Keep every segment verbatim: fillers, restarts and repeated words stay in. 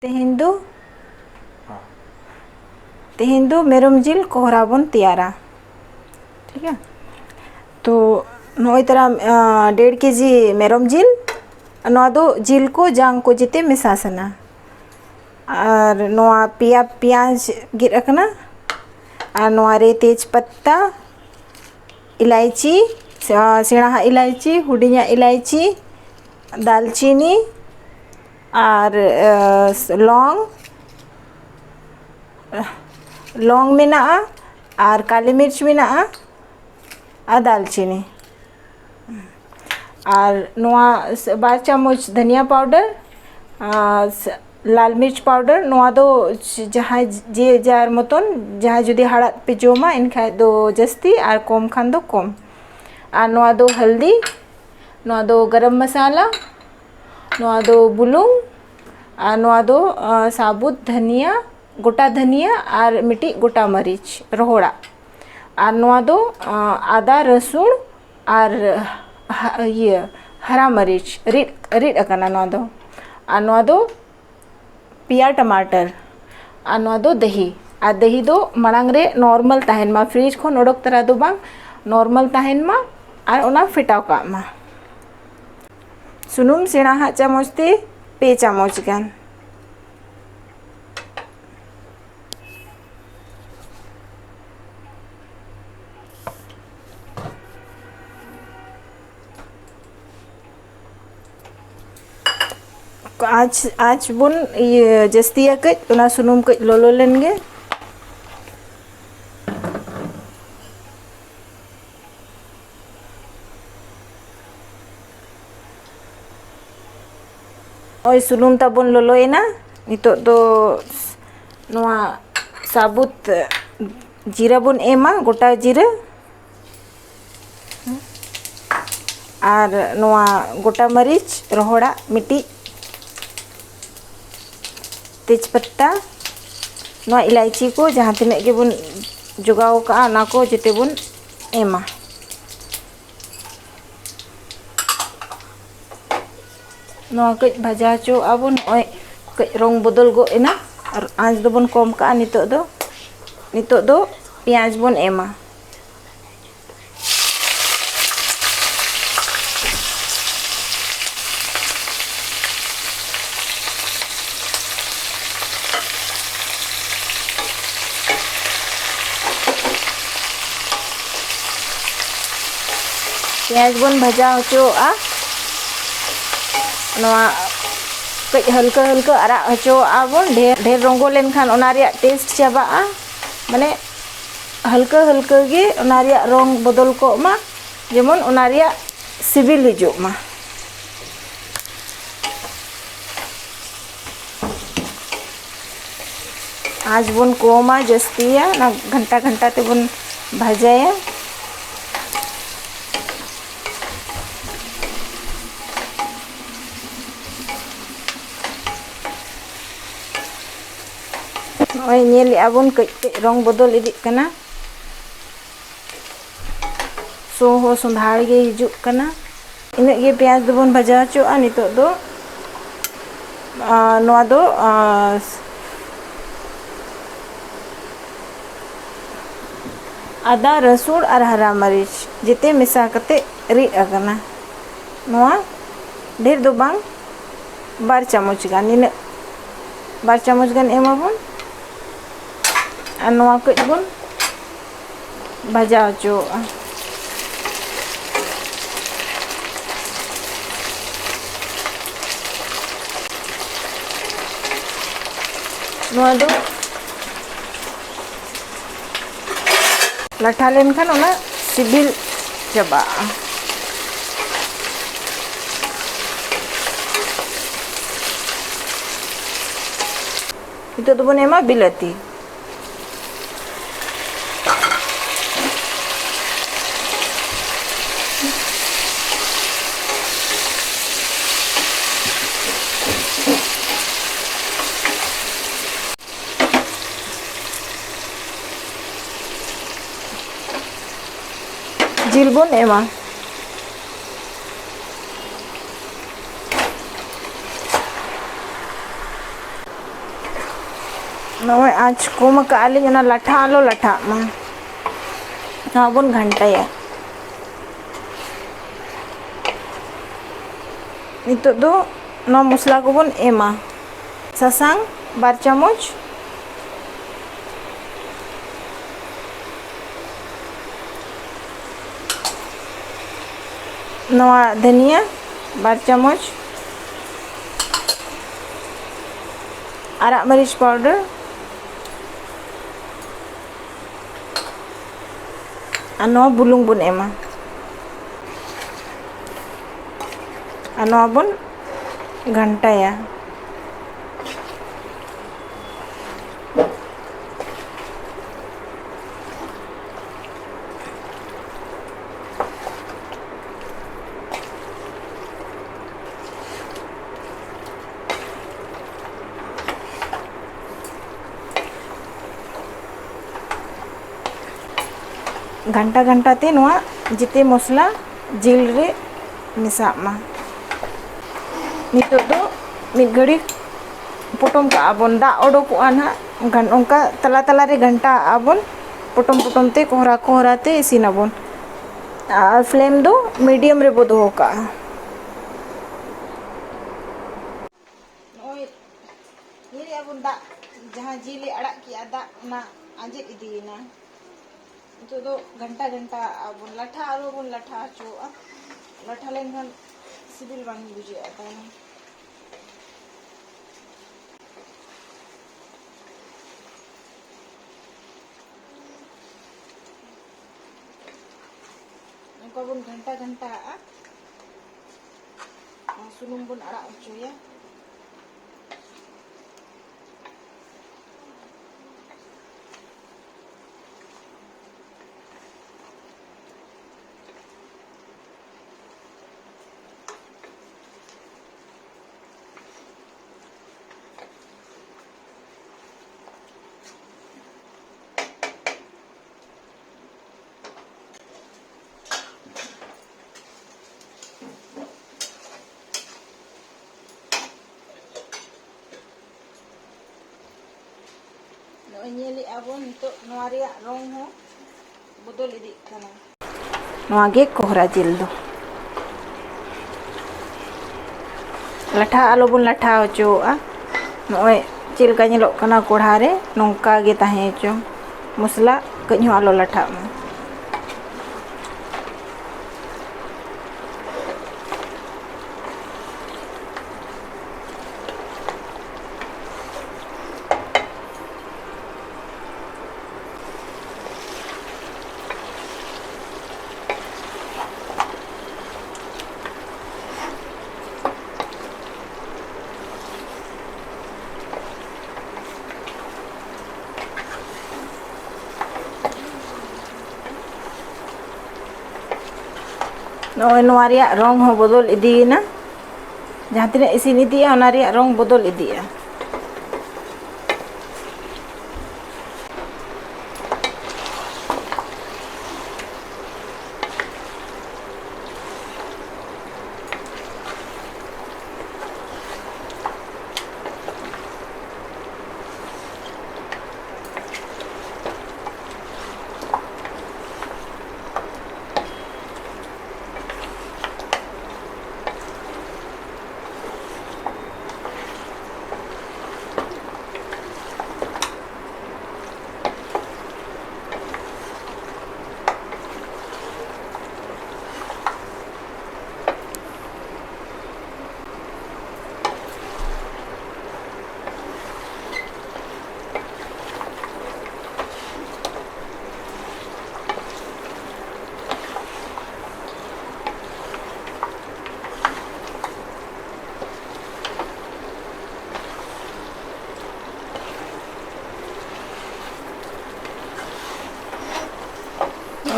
ᱛᱮᱦᱮᱧ ᱫᱚ ᱛᱮᱦᱮᱧ ᱫᱚ ᱢᱮᱨᱚᱢ ᱡᱤᱞ ᱠᱚᱦᱨᱟ ᱵᱚᱱ ᱛᱮᱭᱟᱨᱟ᱾ ᱴᱷᱤᱠ ᱜᱮᱭᱟ᱾ ᱛᱚ ᱱᱚᱜᱼᱚᱭ ᱛᱟᱨᱟ ᱰᱮᱲ ᱠᱮᱡᱤ ᱢᱮᱨᱚᱢ ᱡᱤᱞ᱾ ᱱᱚᱣᱟ ᱫᱚ ᱡᱤᱞ ᱠᱚ ᱡᱟᱝ ᱠᱚ ᱡᱮᱛᱮ ᱢᱮᱥᱟ ᱥᱟᱱᱟ᱾ ᱟᱨ ᱱᱚᱣᱟ ᱯᱮᱭᱟ ᱯᱮᱸᱭᱟᱡᱽ ᱜᱮᱫ ᱟᱠᱟᱱᱟ᱾ ᱟᱨ ᱱᱚᱣᱟ ᱨᱮ ᱛᱮᱡᱽ ᱯᱟᱛᱟ, ᱤᱞᱟᱭᱪᱤ, ᱥᱮᱬᱟᱦᱟᱜ ᱤᱞᱟᱭᱪᱤ, ᱦᱩᱰᱤᱧᱟᱜ ᱤᱞᱟᱭᱪᱤ, ᱫᱟᱞᱪᱤᱱᱤ, ᱟᱨ ᱞᱚᱝ, ᱞᱚᱝ ᱢᱮᱱᱟᱜᱼᱟ, ᱟᱨ ᱠᱟᱞᱤ ᱢᱤᱨᱪ ᱢᱮᱱᱟᱜᱼᱟ, ᱟᱨ ᱫᱟᱞᱪᱤᱱᱤ᱾ ᱟᱨ ᱱᱚᱣᱟ ᱵᱟᱨ ᱪᱟᱢᱚᱪ ᱫᱷᱟᱱᱤᱭᱟ ᱯᱟᱣᱰᱟᱨ, ᱟᱨ ᱞᱟᱞ ᱢᱤᱨᱪ ᱯᱟᱣᱰᱟᱨ᱾ ᱱᱚᱣᱟ ᱫᱚ ᱡᱟᱦᱟᱸᱭ ᱡᱮ ᱡᱟᱨ ᱢᱚᱛᱚᱱ, ᱡᱟᱦᱟᱸᱭ ᱡᱩᱫᱤ ᱦᱟᱲᱦᱟᱫ ᱯᱮ ᱡᱚᱢᱟ, ᱮᱱᱠᱷᱟᱡ ᱫᱚ ᱡᱟᱹᱥᱛᱤ, ᱟᱨ ᱠᱚᱢ ᱠᱷᱟᱱ ᱫᱚ ᱠᱚᱢ᱾ ᱟᱨ ᱱᱚᱣᱟ ᱫᱚ ᱦᱟᱞᱫᱤ, ᱱᱚᱣᱟ ᱫᱚ ᱜᱟᱨᱟᱢ ᱢᱟᱥᱟᱞᱟ, ᱱᱚᱣᱟ ᱫᱚ ᱵᱩᱞᱩᱝ, ᱟᱨ ᱱᱚᱣᱟ ᱫᱚ ᱥᱟᱵᱩᱛ ᱫᱷᱟᱱᱤᱭᱟ, ᱜᱚᱴᱟ ᱫᱷᱟᱱᱤᱭᱟ, ᱟᱨ ᱢᱤᱫᱴᱤᱡ ᱜᱚᱴᱟ ᱢᱟᱹᱨᱤᱪ ᱨᱚᱦᱚᱲᱟᱜ᱾ ᱟᱨ ᱱᱚᱣᱟ ᱫᱚ ᱟᱫᱟ, ᱨᱟᱹᱥᱩᱱ, ᱟᱨ ᱤᱭᱟᱹ ᱦᱟᱨᱟ ᱢᱟᱹᱨᱤᱪ ᱨᱤᱫ ᱨᱤᱫ ᱟᱠᱟᱱᱟ ᱱᱚᱣᱟ ᱫᱚ᱾ ᱟᱨ ᱱᱚᱣᱟ ᱫᱚ ᱯᱮᱭᱟ ᱴᱟᱢᱟᱴᱟᱨ᱾ ᱟᱨ ᱱᱚᱣᱟ ᱫᱚ ᱫᱟᱹᱦᱤ᱾ ᱟᱨ ᱫᱟᱹᱦᱤ ᱫᱚ ᱢᱟᱲᱟᱝ ᱨᱮ ᱱᱚᱨᱢᱟᱞ ᱛᱟᱦᱮᱱ ᱢᱟ, ᱯᱷᱨᱤᱡᱽ ᱠᱷᱚᱱ ᱚᱰᱚᱠ ᱛᱚᱨᱟ ᱫᱚ ᱵᱟᱝ, ᱱᱚᱨᱢᱟᱞ ᱛᱟᱦᱮᱱ ᱢᱟ᱾ ᱟᱨ ᱚᱱᱟ ᱯᱷᱮᱴᱟᱣ ᱠᱟᱜ ᱢᱟ᱾ ᱥᱩᱱᱩᱢ ᱥᱮᱬᱟ ᱦᱟᱜ ᱪᱟᱢᱚᱪ ᱛᱮ ᱯᱮ ᱪᱟᱢᱚᱪ ᱜᱟᱱ᱾ ᱟᱸᱪ ᱟᱸᱪ ᱵᱚᱱ ᱤᱭᱟᱹ ᱡᱟᱹᱥᱛᱤᱭᱟ ᱠᱟᱹᱡ, ᱚᱱᱟ ᱥᱩᱱᱩᱢ ᱠᱟᱹᱡ ᱞᱚᱞᱚ ᱞᱮᱱ ᱜᱮ᱾ ᱱᱚᱜᱼᱚᱭ ᱥᱩᱱᱩᱢ ᱛᱟᱵᱚᱱ ᱞᱚᱞᱚᱭᱮᱱᱟ᱾ ᱱᱤᱛᱚᱜ ᱫᱚ ᱱᱚᱣᱟ ᱥᱟᱵᱩᱛ ᱡᱤᱨᱟᱹ ᱵᱚᱱ ᱮᱢᱟ, ᱜᱚᱴᱟ ᱡᱤᱨᱟᱹ᱾ ᱟᱨ ᱱᱚᱣᱟ ᱜᱚᱴᱟ ᱢᱟᱹᱨᱤᱪ ᱨᱚᱦᱚᱲᱟᱜ ᱢᱤᱫᱴᱤᱡ, ᱛᱮᱡᱽ ᱯᱟᱛᱟ, ᱱᱚᱣᱟ ᱤᱞᱟᱭᱪᱤ ᱠᱚ ᱡᱟᱦᱟᱸ ᱛᱤᱱᱟᱹᱜ ᱜᱮᱵᱚᱱ ᱡᱚᱜᱟᱣ ᱠᱟᱜᱼᱟ, ᱚᱱᱟ ᱠᱚ ᱡᱮᱛᱮ ᱵᱚᱱ ᱮᱢᱟ᱾ ᱱᱚᱣᱟ ᱠᱟᱹᱡ ᱵᱷᱟᱡᱟ ᱦᱚᱪᱚᱣᱟᱜᱼᱟ ᱵᱚᱱ᱾ ᱱᱚᱜᱼᱚᱭ ᱠᱟᱹᱡ ᱨᱚᱝ ᱵᱚᱫᱚᱞ ᱜᱚᱫ ᱮᱱᱟ᱾ ᱟᱨ ᱟᱸᱪ ᱫᱚᱵᱚᱱ ᱠᱚᱢ ᱠᱟᱜᱼᱟ ᱱᱤᱛᱚᱜ ᱫᱚ᱾ ᱱᱤᱛᱚᱜ ᱫᱚ ᱯᱮᱸᱭᱟᱡᱽ ᱵᱚᱱ ᱮᱢᱟ᱾ ᱯᱮᱸᱭᱟᱡᱽ ᱵᱚᱱ ᱵᱷᱟᱡᱟ ᱦᱚᱪᱚᱣᱟᱜᱼᱟ᱾ ᱱᱚᱣᱟ ᱠᱟᱹᱡ ᱦᱟᱹᱞᱠᱟᱹ ᱦᱟᱹᱞᱠᱟᱹ ᱟᱨᱟᱜ ᱦᱚᱪᱚᱣᱟᱜᱼᱟ ᱵᱚᱱ᱾ ᱰᱷᱮᱨ, ᱰᱷᱮᱨ ᱨᱚᱸᱜᱚ ᱞᱮᱱᱠᱷᱟᱱ ᱚᱱᱟ ᱨᱮᱭᱟᱜ ᱴᱮᱥᱴ ᱪᱟᱵᱟᱜᱼᱟ᱾ ᱢᱟᱱᱮ ᱦᱟᱹᱞᱠᱟᱹ ᱦᱟᱹᱞᱠᱟᱹ ᱜᱮ ᱚᱱᱟ ᱨᱮᱭᱟᱜ ᱨᱚᱝ ᱵᱚᱫᱚᱞ ᱠᱚᱜ ᱢᱟ, ᱡᱮᱢᱚᱱ ᱚᱱᱟ ᱨᱮᱭᱟᱜ ᱥᱤᱵᱤᱞ ᱦᱤᱡᱩᱜ ᱢᱟ᱾ ᱟᱸᱪ ᱵᱚᱱ ᱠᱚᱢᱟ, ᱡᱟᱹᱥᱛᱤᱭᱟ, ᱚᱱᱟ ᱜᱷᱟᱱᱴᱟ ᱜᱷᱟᱱᱴᱟ ᱛᱮᱵᱚᱱ ᱵᱷᱟᱡᱟᱭᱟ᱾ ᱱᱚᱜᱼᱚᱭ ᱧᱮᱞᱮᱜᱼᱟ ᱵᱚᱱ, ᱠᱟᱹᱡ ᱠᱟᱹᱡ ᱨᱚᱝ ᱵᱚᱫᱚᱞ ᱤᱫᱤᱜ ᱠᱟᱱᱟ᱾ ᱥᱚ ᱦᱚᱸ ᱥᱚᱸᱫᱷᱟᱲ ᱜᱮ ᱦᱤᱡᱩᱜ ᱠᱟᱱᱟ᱾ ᱤᱱᱟᱹᱜ ᱜᱮ ᱯᱮᱸᱭᱟᱡᱽ ᱫᱚᱵᱚᱱ ᱵᱷᱟᱡᱟ ᱦᱚᱪᱚᱣᱟᱜᱼᱟ᱾ ᱱᱤᱛᱚᱜ ᱫᱚ, ᱟᱸ, ᱱᱚᱣᱟ ᱫᱚ, ᱟᱸ, ᱟᱫᱟ, ᱨᱟᱹᱥᱩᱱ ᱟᱨ ᱦᱟᱨᱟ ᱢᱟᱹᱨᱤᱪ ᱡᱮᱛᱮ ᱢᱮᱥᱟ ᱠᱟᱛᱮ ᱨᱤᱫ ᱟᱠᱟᱱᱟ᱾ ᱱᱚᱣᱟ ᱰᱷᱮᱨ ᱫᱚ ᱵᱟᱝ, ᱵᱟᱨ ᱪᱟᱢᱚᱪ ᱜᱟᱱ, ᱱᱤᱱᱟᱹᱜ ᱵᱟᱨ ᱪᱟᱢᱚᱪ ᱜᱟᱱ ᱮᱢᱟᱵᱚᱱ᱾ ᱟᱨ ᱱᱚᱣᱟ ᱠᱟᱹᱡ ᱵᱚᱱ ᱵᱷᱟᱡᱟ ᱦᱚᱪᱚᱣᱟᱜᱼᱟ᱾ ᱱᱚᱣᱟ ᱫᱚ ᱞᱟᱴᱷᱟ ᱞᱮᱱᱠᱷᱟᱱ ᱚᱱᱟ ᱥᱤᱵᱤᱞ ᱪᱟᱵᱟᱜᱼᱟ᱾ ᱱᱤᱛᱚᱜ ᱫᱚᱵᱚᱱ ᱮᱢᱟ ᱵᱤᱞᱟᱹᱛᱤ᱾ ᱡᱤᱞ ᱵᱚᱱ ᱮᱢᱟ᱾ ᱱᱚᱜᱼᱚᱭ ᱟᱸᱪ ᱠᱚᱢ ᱟᱠᱟᱫᱼᱟ ᱞᱤᱧ, ᱚᱱᱟ ᱞᱟᱴᱷᱟ ᱟᱞᱚ ᱞᱟᱴᱷᱟᱜ ᱢᱟ᱾ ᱱᱚᱣᱟ ᱵᱚᱱ ᱜᱷᱟᱱᱴᱟᱭᱟ᱾ ᱱᱤᱛᱚᱜ ᱫᱚ ᱱᱚᱣᱟ ᱢᱚᱥᱞᱟ ᱠᱚᱵᱚᱱ ᱮᱢᱟ᱾ ᱥᱟᱥᱟᱝ ᱵᱟᱨ ᱪᱟᱢᱚᱪ, ᱱᱚᱣᱟ ᱫᱷᱟᱹᱱᱤᱭᱟᱹ ᱵᱟᱨ ᱪᱟᱢᱚᱪ, ᱟᱨᱟᱜ ᱢᱟᱹᱨᱤᱪ ᱯᱟᱣᱰᱟᱨ, ᱟᱨ ᱱᱚᱣᱟ ᱵᱩᱞᱩᱝ ᱵᱚᱱ ᱮᱢᱟ᱾ ᱟᱨ ᱱᱚᱣᱟ ᱵᱚᱱ ᱜᱷᱟᱱᱴᱟᱭᱟ᱾ ᱜᱷᱟᱱᱴᱟ ᱜᱷᱟᱱᱴᱟ ᱛᱮ ᱱᱚᱣᱟ ᱡᱮᱛᱮ ᱢᱚᱥᱞᱟ ᱡᱤᱞ ᱨᱮ ᱢᱮᱥᱟᱜ ᱢᱟ᱾ ᱱᱤᱛᱚᱜ ᱫᱚ ᱢᱤᱫ ᱜᱷᱟᱹᱲᱤᱡ ᱯᱚᱴᱚᱢ ᱠᱟᱜᱼᱟ ᱵᱚᱱ, ᱫᱟᱜ ᱚᱰᱚᱠᱚᱜᱼᱟ ᱱᱟᱦᱟᱜ, ᱜᱷᱟᱱ-, ᱚᱱᱠᱟ ᱛᱟᱞᱟ ᱛᱟᱞᱟ ᱨᱮ ᱜᱷᱟᱱᱴᱟ ᱟᱜᱼᱟ ᱵᱚᱱ, ᱯᱚᱴᱚᱢ ᱯᱚᱴᱚᱢ ᱛᱮ, ᱠᱚᱦᱨᱟ ᱠᱚᱦᱨᱟ ᱛᱮ ᱤᱥᱤᱱ ᱟᱵᱚᱱ᱾ ᱟᱨ flame ᱫᱚ medium ᱨᱮᱵᱚ ᱫᱚᱦᱚ ᱠᱟᱜᱼᱟ᱾ ᱱᱚᱜᱼᱚᱭ ᱧᱮᱞᱮᱜᱼᱟ ᱵᱚᱱ, ᱫᱟᱜ ᱡᱟᱦᱟᱸ ᱡᱤᱞᱮ ᱟᱲᱟᱜ ᱠᱮᱜᱼᱟ, ᱫᱟᱜ ᱚᱱᱟ ᱟᱸᱡᱮᱫ ᱤᱫᱤᱭᱮᱱᱟ᱾ ᱱᱤᱛᱚᱜ ᱫᱚ ᱜᱷᱟᱱᱴᱟ ᱜᱷᱟᱱᱴᱟ ᱟᱵᱚᱱ, ᱞᱟᱴᱷᱟ ᱟᱞᱚ ᱵᱚᱱ ᱞᱟᱴᱷᱟ ᱦᱚᱪᱚᱣᱟᱜᱼᱟ᱾ ᱞᱟᱴᱷᱟ ᱞᱮᱱᱠᱷᱟᱱ ᱥᱤᱵᱤᱞ ᱵᱟᱝ ᱵᱩᱡᱷᱟᱹᱜᱼᱟ ᱛᱟᱭᱱᱚᱢ᱾ ᱚᱱᱠᱟ ᱵᱚᱱ ᱜᱷᱟᱱᱴᱟ ᱜᱷᱟᱱᱴᱟ ᱟᱜᱼᱟ᱾ ᱟᱨ ᱥᱩᱱᱩᱢ ᱵᱚᱱ ᱟᱲᱟᱜ ᱦᱚᱪᱚᱭᱟ᱾ ᱱᱚᱜᱼᱚᱭ ᱧᱮᱞᱮᱜᱼᱟ ᱵᱚᱱ, ᱱᱤᱛᱚᱜ ᱱᱚᱣᱟ ᱨᱮᱭᱟᱜ ᱨᱚᱝ ᱦᱚᱸ ᱵᱚᱫᱚᱞ ᱤᱫᱤᱜ ᱠᱟᱱᱟ᱾ ᱱᱚᱣᱟ ᱜᱮ ᱠᱚᱦᱨᱟ ᱡᱤᱞ ᱫᱚ᱾ ᱞᱟᱴᱷᱟ ᱟᱞᱚ ᱵᱚᱱ ᱞᱟᱴᱷᱟ ᱦᱚᱪᱚᱣᱟᱜᱼᱟ᱾ ᱱᱚᱜᱼᱚᱭ ᱪᱮᱫ ᱞᱮᱠᱟ ᱧᱮᱞᱚᱜ ᱠᱟᱱᱟ ᱠᱚᱲᱦᱟ ᱨᱮ, ᱱᱚᱝᱠᱟ ᱜᱮ ᱛᱟᱦᱮᱸ ᱦᱚᱪᱚ᱾ ᱢᱚᱥᱞᱟ ᱠᱟᱹᱡ ᱦᱚᱸ ᱟᱞᱚ ᱞᱟᱴᱷᱟᱜ ᱢᱟ᱾ ᱱᱚᱜᱼᱚᱭ ᱱᱚᱣᱟ ᱨᱮᱭᱟᱜ ᱨᱚᱝ ᱦᱚᱸ ᱵᱚᱫᱚᱞ ᱤᱫᱤᱭᱮᱱᱟ᱾ ᱡᱟᱦᱟᱸ ᱛᱤᱱᱟᱹᱜ ᱤᱥᱤᱱ ᱤᱫᱤᱜᱼᱟ, ᱚᱱᱟ ᱨᱮᱭᱟᱜ ᱨᱚᱝ ᱵᱚᱫᱚᱞ ᱤᱫᱤᱜᱼᱟ᱾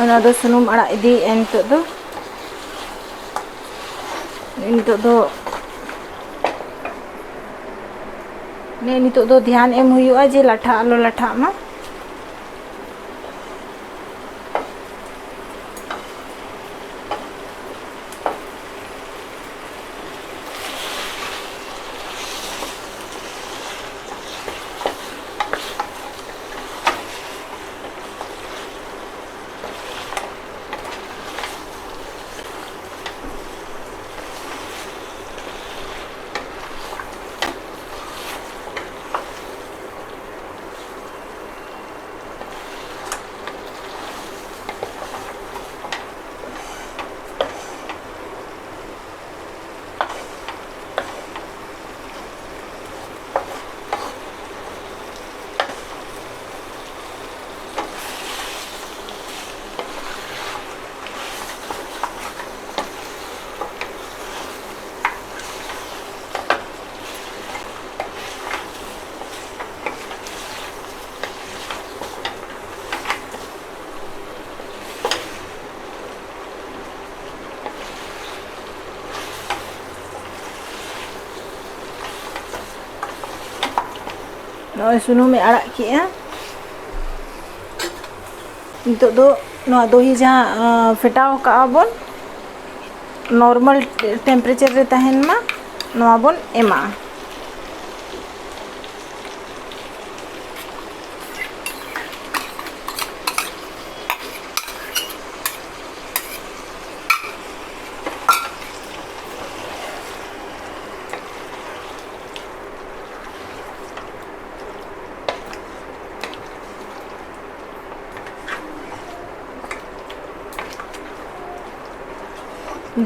ᱚᱱᱟ ᱫᱚ ᱥᱩᱱᱩᱢ ᱟᱲᱟᱜ ᱤᱫᱤᱭᱮᱫᱼᱟ ᱱᱤᱛᱚᱜ ᱫᱚ᱾ ᱱᱤᱛᱚᱜ ᱫᱚ, ᱱᱮ ᱱᱤᱛᱚᱜ ᱫᱚ ᱫᱷᱮᱭᱟᱱ ᱮᱢ ᱦᱩᱭᱩᱜᱼᱟ ᱡᱮ ᱞᱟᱴᱷᱟ ᱟᱞᱚ ᱞᱟᱴᱷᱟᱜ ᱢᱟ᱾ ᱱᱚᱜᱼᱚᱭ ᱥᱩᱱᱩᱢᱮ ᱟᱲᱟᱜ ᱠᱮᱜᱼᱟ᱾ ᱱᱤᱛᱚᱜ ᱫᱚ ᱱᱚᱣᱟ ᱫᱚᱦᱤ ᱡᱟᱦᱟᱸ, ᱟᱸ, ᱯᱷᱮᱴᱟᱣ ᱠᱟᱜᱼᱟ ᱵᱚᱱ, ᱱᱚᱨᱢᱟᱞ ᱴᱮᱢᱯᱟᱨᱮᱪᱟᱨ ᱨᱮ ᱛᱟᱦᱮᱱ ᱢᱟ, ᱱᱚᱣᱟ ᱵᱚᱱ ᱮᱢᱟᱜᱼᱟ᱾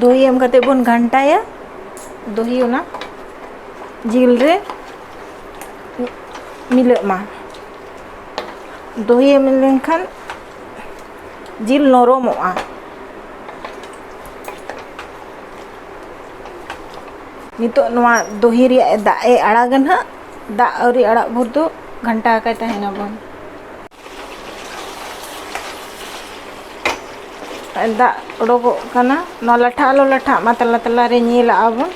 ᱫᱚᱦᱤ ᱮᱢ ᱠᱟᱛᱮ ᱵᱚᱱ ᱜᱷᱟᱱᱴᱟᱭᱟ, ᱫᱚᱦᱤ ᱚᱱᱟ ᱡᱤᱞ ᱨᱮ ᱢᱤᱞᱟᱹᱜ ᱢᱟ᱾ ᱫᱚᱦᱤ ᱮᱢ ᱞᱮᱱᱠᱷᱟᱱ ᱡᱤᱞ ᱱᱚᱨᱚᱢᱚᱜᱼᱟ᱾ ᱱᱤᱛᱚᱜ ᱱᱚᱣᱟ ᱫᱚᱦᱤ ᱨᱮᱭᱟᱜ ᱫᱟᱜ ᱮ ᱟᱲᱟᱜᱟ ᱱᱟᱦᱟᱜ᱾ ᱫᱟᱜ ᱟᱹᱣᱨᱤ ᱟᱲᱟᱜ ᱵᱷᱳᱨ ᱫᱚ ᱜᱷᱟᱱᱴᱟ ᱟᱠᱟᱭ ᱛᱟᱦᱮᱱᱟᱵᱚᱱ᱾ ᱫᱟᱜ ᱚᱰᱳᱠᱚᱜ ᱠᱟᱱᱟ᱾ ᱱᱚᱣᱟ ᱞᱟᱴᱷᱟ ᱟᱞᱚ ᱞᱟᱴᱷᱟᱜ ᱢᱟ, ᱛᱟᱞᱟ ᱛᱟᱞᱟ ᱨᱮ ᱧᱮᱞᱟᱜᱼᱟ ᱵᱚᱱ᱾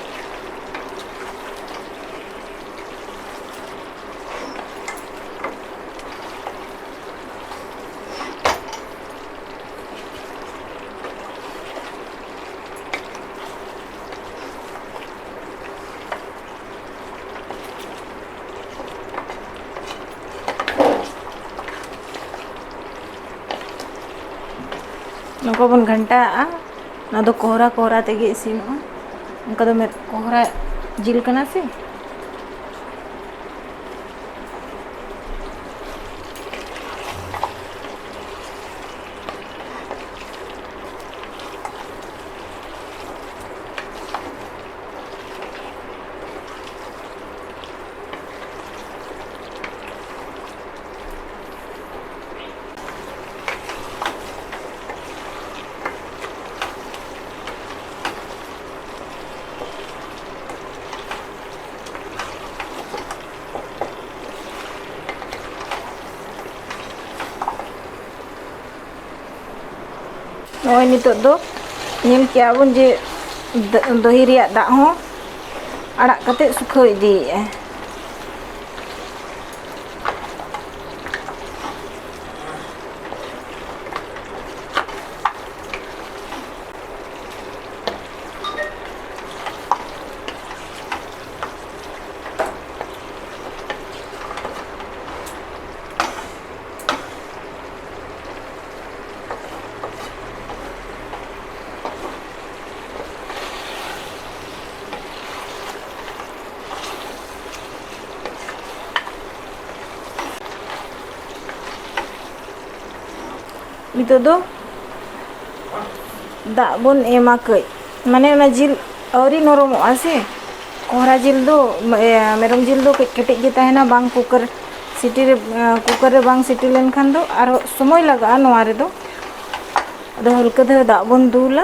ᱱᱚᱝᱠᱟ ᱵᱚᱱ ᱜᱷᱟᱱᱴᱟᱣᱟᱜᱼᱟ᱾ ᱱᱚᱣᱟ ᱫᱚ ᱠᱚᱦᱨᱟ ᱠᱚᱦᱨᱟ ᱛᱮᱜᱮ ᱤᱥᱤᱱᱚᱜᱼᱟ᱾ ᱚᱱᱠᱟ ᱫᱚ ᱢᱮᱫ ᱠᱚᱦᱨᱟ ᱡᱤᱞ ᱠᱟᱱᱟ ᱥᱮ᱾ ᱱᱚᱜᱼᱚᱭ ᱱᱤᱛᱚᱜ ᱫᱚ ᱧᱮᱞ ᱠᱮᱜᱼᱟ ᱵᱚᱱ ᱡᱮ ᱫ-, ᱫᱚᱦᱤ ᱨᱮᱭᱟᱜ ᱫᱟᱜ ᱦᱚᱸ ᱟᱲᱟᱜ ᱠᱟᱛᱮ ᱥᱩᱠᱷᱟᱹᱣ ᱤᱫᱤᱭᱮᱜᱼᱟ᱾ ᱱᱤᱛᱚᱜ ᱫᱚ ᱫᱟᱜ ᱵᱚᱱ ᱮᱢᱟ ᱠᱟᱹᱡ, ᱢᱟᱱᱮ ᱚᱱᱟ ᱡᱤᱞ ᱟᱹᱣᱨᱤ ᱱᱚᱨᱚᱢᱚᱜᱼᱟ ᱥᱮ᱾ ᱠᱚᱦᱨᱟ ᱡᱤᱞ ᱫᱚ, ᱤᱭᱟᱹ, ᱢᱮᱨᱚᱢ ᱡᱤᱞ ᱫᱚ ᱠᱟᱹᱡ ᱠᱟᱹᱴᱤᱡ ᱜᱮ ᱛᱟᱦᱮᱱᱟ, ᱵᱟᱝ ᱠᱩᱠᱟᱨ ᱥᱤᱴᱤ ᱨᱮ, ᱠᱩᱠᱟᱨ ᱨᱮ ᱵᱟᱝ ᱥᱤᱴᱤ ᱞᱮᱱᱠᱷᱟᱱ ᱫᱚ ᱟᱨᱦᱚᱸ ᱥᱚᱢᱚᱭ ᱞᱟᱜᱟᱜᱼᱟ ᱱᱚᱣᱟ ᱨᱮᱫᱚ᱾ ᱟᱫᱚ ᱦᱟᱹᱞᱠᱟᱹ ᱫᱷᱟᱨᱟ ᱫᱟᱜ ᱵᱚᱱ ᱫᱩᱞᱟ᱾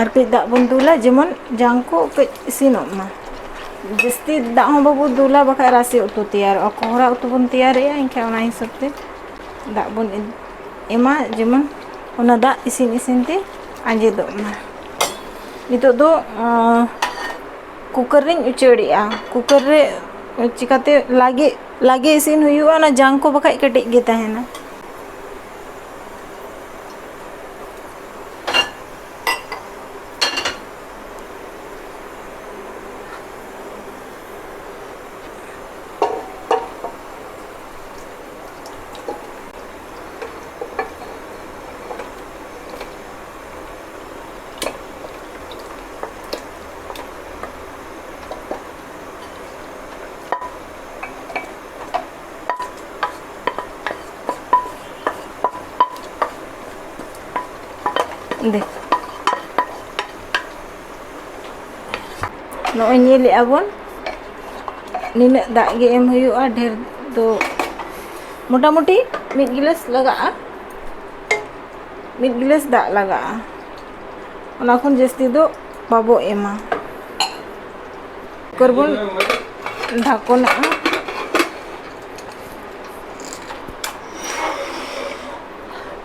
ᱟᱨ ᱠᱟᱹᱡ ᱫᱟᱜ ᱵᱚᱱ ᱫᱩᱞᱟ, ᱡᱮᱢᱚᱱ ᱡᱟᱝ ᱠᱚ ᱠᱟᱹᱡ ᱤᱥᱤᱱᱚᱜ ᱢᱟ᱾ ᱡᱟᱹᱥᱛᱤ ᱫᱟᱜ ᱦᱚᱸ ᱵᱟᱵᱚ ᱫᱩᱞᱟ, ᱵᱟᱠᱷᱟᱡ ᱨᱟᱥᱮ ᱩᱛᱩ ᱛᱮᱭᱟᱨᱚᱜᱼᱟ᱾ ᱠᱚᱦᱨᱟ ᱩᱛᱩ ᱵᱚᱱ ᱛᱮᱭᱟᱨᱮᱜᱼᱟ, ᱮᱱᱠᱷᱟᱱ ᱚᱱᱟ ᱦᱤᱥᱟᱹᱵ ᱛᱮ ᱫᱟᱜ ᱵᱚᱱ ᱮᱢᱟ, ᱡᱮᱢᱚᱱ ᱚᱱᱟ ᱫᱟᱜ ᱤᱥᱤᱱ ᱤᱥᱤᱱ ᱛᱮ ᱟᱸᱡᱮᱫᱚᱜ ᱢᱟ᱾ ᱱᱤᱛᱚᱜ ᱫᱚ, ᱟᱸ, ᱠᱩᱠᱟᱨ ᱨᱤᱧ ᱩᱪᱟᱹᱲᱮᱜᱼᱟ᱾ ᱠᱩᱠᱟᱨ ᱨᱮ ᱪᱤᱠᱟᱹᱛᱮ ᱞᱟᱜᱮ, ᱞᱟᱜᱮ ᱤᱥᱤᱱ ᱦᱩᱭᱩᱜᱼᱟ, ᱚᱱᱟ ᱡᱟᱝ ᱠᱚ ᱵᱟᱠᱷᱟᱡ ᱠᱟᱹᱴᱤᱡ ᱜᱮ ᱛᱟᱦᱮᱱᱟ᱾ ᱫᱮ᱾ ᱱᱚᱜᱼᱚᱭ ᱧᱮᱞᱮᱜᱼᱟ ᱵᱚᱱ, ᱱᱤᱱᱟᱹᱜ ᱫᱟᱜ ᱜᱮ ᱮᱢ ᱦᱩᱭᱩᱜᱼᱟ, ᱰᱷᱮᱨ ᱫᱚ, ᱢᱚᱴᱟᱢᱩᱴᱤ ᱢᱤᱫ ᱜᱤᱞᱟᱹᱥ ᱞᱟᱜᱟᱜᱼᱟ, ᱢᱤᱫ ᱜᱤᱞᱟᱹᱥ ᱫᱟᱜ ᱞᱟᱜᱟᱜᱼᱟ, ᱚᱱᱟ ᱠᱷᱚᱱ ᱡᱟᱹᱥᱛᱤ ᱫᱚ ᱵᱟᱵᱚ ᱮᱢᱟ᱾ ᱠᱩᱠᱟᱨ ᱵᱚᱱ ᱰᱷᱟᱠᱚᱱᱟᱜᱼᱟ᱾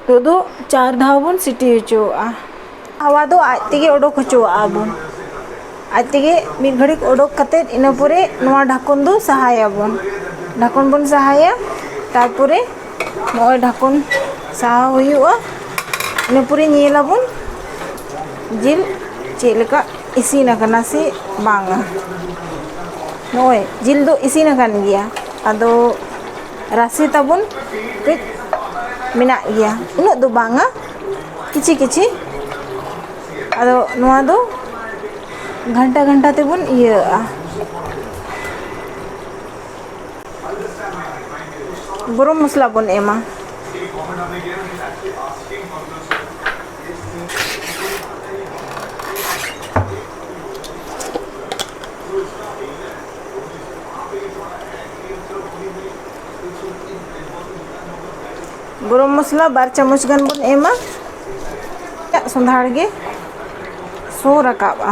ᱱᱤᱛᱚᱜ ᱫᱚ ᱪᱟᱨ ᱫᱷᱟᱣ ᱵᱚᱱ ᱥᱤᱴᱤ ᱦᱚᱪᱚᱣᱟᱜᱼᱟ᱾ ᱦᱟᱣᱟ ᱫᱚ ᱟᱡ ᱛᱮᱜᱮ ᱚᱰᱚᱠ ᱦᱚᱪᱚᱣᱟᱜᱼᱟ ᱵᱚᱱ᱾ ᱟᱡ ᱛᱮᱜᱮ ᱢᱤᱫ ᱜᱷᱟᱹᱲᱤᱡ ᱚᱰᱚᱠ ᱠᱟᱛᱮᱫ, ᱤᱱᱟᱹ ᱯᱚᱨᱮ ᱱᱚᱣᱟ ᱰᱷᱟᱠᱚᱱ ᱫᱚ ᱥᱟᱦᱟᱭᱟᱵᱚᱱ᱾ ᱰᱷᱟᱠᱚᱱ ᱵᱚᱱ ᱥᱟᱦᱟᱭᱟ, ᱛᱟᱨᱯᱚᱨᱮ ᱱᱚᱜᱼᱚᱭ ᱰᱷᱟᱠᱚᱱ ᱥᱟᱦᱟ ᱦᱩᱭᱩᱜᱼᱟ᱾ ᱤᱱᱟᱹ ᱯᱚᱨᱮ ᱧᱮᱞᱟᱵᱚᱱ ᱡᱤᱞ ᱪᱮᱫ ᱞᱮᱠᱟ ᱤᱥᱤᱱ ᱟᱠᱟᱱᱟ ᱥᱮ ᱵᱟᱝᱟ᱾ ᱱᱚᱜᱼᱚᱭ ᱡᱤᱞ ᱫᱚ ᱤᱥᱤᱱ ᱟᱠᱟᱱ ᱜᱮᱭᱟ, ᱟᱫᱚ ᱨᱟᱥᱮ ᱛᱟᱵᱚᱱ ᱠᱟᱹᱡ ᱢᱮᱱᱟᱜ ᱜᱮᱭᱟ, ᱩᱱᱟᱹᱜ ᱫᱚ ᱵᱟᱝᱟ, ᱠᱤᱪᱷᱤ ᱠᱤᱪᱷᱤ᱾ ᱟᱫᱚ ᱱᱚᱣᱟ ᱫᱚ ᱜᱷᱟᱱᱴᱟ ᱜᱷᱟᱱᱴᱟ ᱛᱮᱵᱚᱱ ᱤᱭᱟᱹᱜᱼᱟ᱾ ᱜᱚᱨᱚᱢ ᱢᱚᱥᱞᱟ ᱵᱚᱱ ᱮᱢᱟ᱾ ᱜᱚᱨᱚᱢ ᱢᱚᱥᱞᱟ ᱵᱟᱨ ᱪᱟᱢᱚᱪ ᱜᱟᱱ ᱵᱚᱱ ᱮᱢᱟ᱾ ᱥᱚᱸᱫᱷᱟᱲ ᱜᱮ ᱥᱚ ᱨᱟᱠᱟᱵᱼᱟ᱾